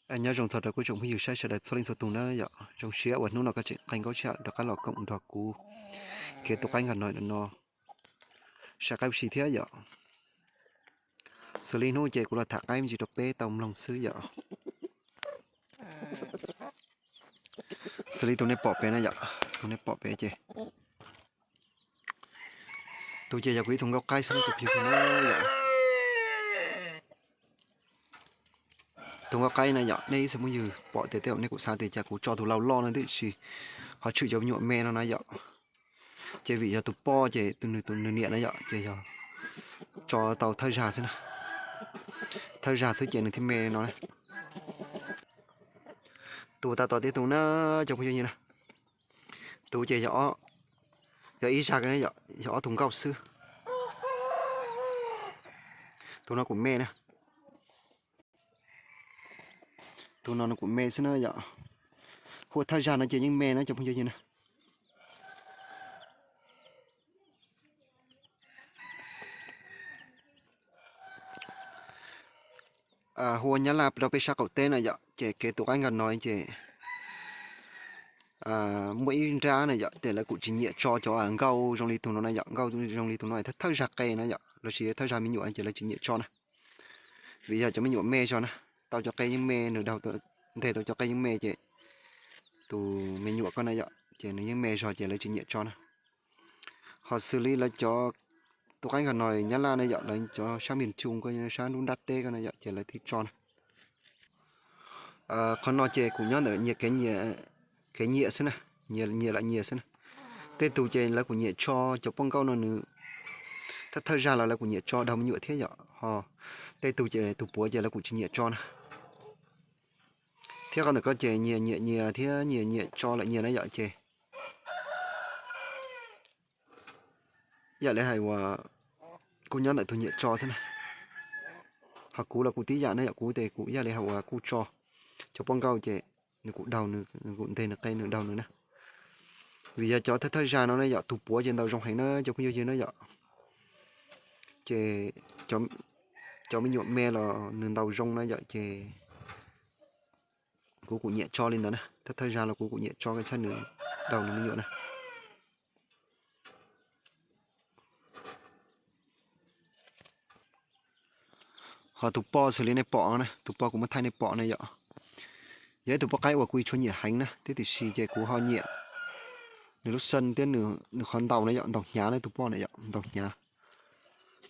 Nyob zoo txog rau kuv tsoom phooj ywg saib sawv daws txhua leej txhua tus na yom. Zoo siab uas hnub no koj tseem qee nkauj sij hawm rov qab los koom nrog kuv kev tu qaib nkag no no, saib qaib ua si thiab yom. Xws li hnub ces kuv los tham qaib me ntsis rau peb tau mloog xwb yom. Xws li tus nej pom pem na yom, tus nej pom pem ces tus ces yog kuv ib tug nkauj qaib xwb tus phooj ywg na yom. Tus nkauj qaib na yom, nej ib txhia phooj ywg pom tias tej zaum nej kuj xav tias cas kuv tso tus lau loj no tiam sis ho tshwm cov me nyuam me no na yom. Ces vim yog tus poj ces tus nws tus nws niam na yom, ces yog tso tau thawj zag xwb na. Thawj zag xwb ces nws thiaj me no na. Tus tas tom tib tug na, cov phooj ywg na. Tus ces yog ib zag, yog ob tug nkauj xwb. Tus no kuj me na. Tus no nws kuj me xwb na yom. Hu ua thawj zag no ces yeej me na cov phooj ywg na. Hu ua nyab laj rau peb sab qaum teb na yom, ces kev tu qaib nkag no ces muaj ib nrab na yom, ces lawv kuj tsis nyiam tso cov nkauj zoo li tus no na yom, nkauj zoo li tus no thawj zag qe na yom, los sis thawj zag me nyuam ces lawv tsis nyiam tso na. Vim yog cov me nyuam me zog na, tau cov qe yeej me, nws daug nteg tau cov qe yeej me ces tus me nyuam ko na yom, ces nws yeej me zog ces lawv tsis nyiam tso na. Ho xws li lawv cov tu qaib nkag no nyab laj na yom, lawv cov sab miền Trung ko, sab lub nrab teb ko na yom, ces lawv thiaj tso na. Qhov no ces kuj nyob ntawm nyias kev nyiam xwb na, nyias lam nyias xwb na. Tej tus ces lawv kuj nyiam tso cov poj nkauj no nws thawj thawj zag los lawv kuj nyiam tso daug me nyuam thiab yom, ho tej tus ces tus puav ces lawv kuj tsis nyiam tso na. Thiab qhov ntawm ko ces nyias nyiam nyias thiab nyias nyiam tso lawm nyias na yom, ces ib yam li hais uas kuj nyob ntawm tus nyiam tso xwb na. Ho kuv los kuv tib yam na yom, kuv ces kuj ib yam li hais uas kuj tso cov poj nkauj ces nws kuj daug, nws kuj nteg nws qe nws daug nws na. Vim yog cov thawj thawj zag no na yom, tus puav ces ntaus zoo heev na cov phooj ywg na yom. Ces cov me nyuam me los nws ntaus zoo na yom, ces kuv kuj nyiam tso li ntawd na, thawj thawj zag los kuv kuj nyiam tso koj chab nws daug nws me nyuam na. Ho tus poj xws li nej pom na, tus poj kuv muab thaij nej pom na yom, yog ib tug poj qaib uas kuv tshuav nyiam heev na, thiab tiam sis ces kuv ho nyiam nws lub xeej thiab nws qhov ntaus na yom, ntaus hnyav na tus poj na yom, ntaus hnyav.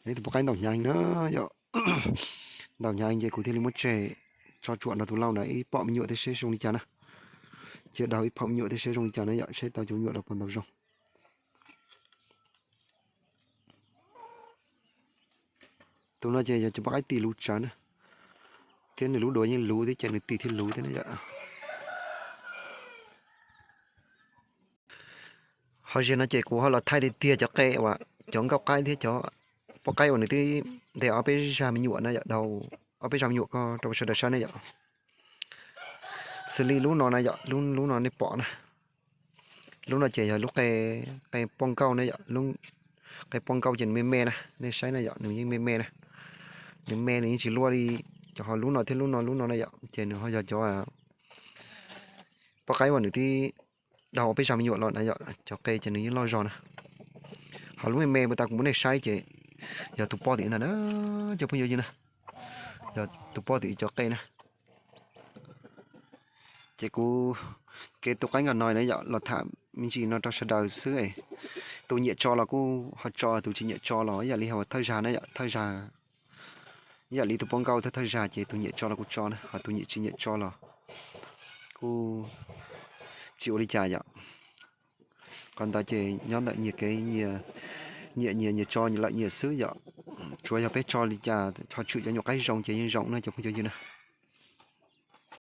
Yog ib tug poj qaib ntaus hnyav heev na yom, ntaus hnyav heev ces kuv thiaj li muab tseg tso tsuam nrog tus lau ntawd ib pom me nyuam thiab seb zoo li cas na. Cia daug ib pom me nyuam thiab seb zoo li cas na yom, seb tau cov me nyuam los puas ntaus zoo. Tus no ces yog cov poj qaib tis luv tsawv na, thiab nws lub duav yeej luv thiab ces nws tis thiaj luv thiab na yom. Ho zaum no ces kuv ho los thaij tiag tiag cov qe uas cov nkauj qaib thiab cov poj qaib uas nws twb nteg ob peb zag me nyuam na yom, daug ob peb zag me nyuam ko rau sawv daws saib na yom. Xws li lub no na yom, lub no nej pom na, lub no ces yog lub qe poj nkauj na yom, qe poj nkauj ces nws me me na, nej saib na yom, nws yeej me me na, nws me nws yeej tsis luaj li. Ces ho lub no thiab lub no lub no na yom, ces nws ho yog cov poj qaib uas nws twb daug ob peb zag me nyuam los na yom, cov qe ces nws yeej loj zog na. Ho lub me me puag ta kuv muab nej saib ces yog tus poj tim ntag na, cov phooj ywg na, yog tus poj tim cov qe na. Ces kuv kev tu qaib nkag no na yom, los tham me ntsis no rau sawv daws xwb. Tus nyiam tso los kuj ho tso, tus tsis nyiam tso los ib yam li hais thawj zag na yom, thawj zag ib yam li tus poj nkauj thawj thawj zag ces tus nyiam tso los kuj tso na, ho tus nyiam tsis nyiam tso los kuj tsis ua li cas yom. Qhov ntawd ces nyob ntawm nyias kev nyiam, nyias nyias tso lawm nyias xwb yom. Tsuav yog peb tso li cas ho tshwm cov nyuam qaib zoo ces yeej zoo na cov phooj ywg na.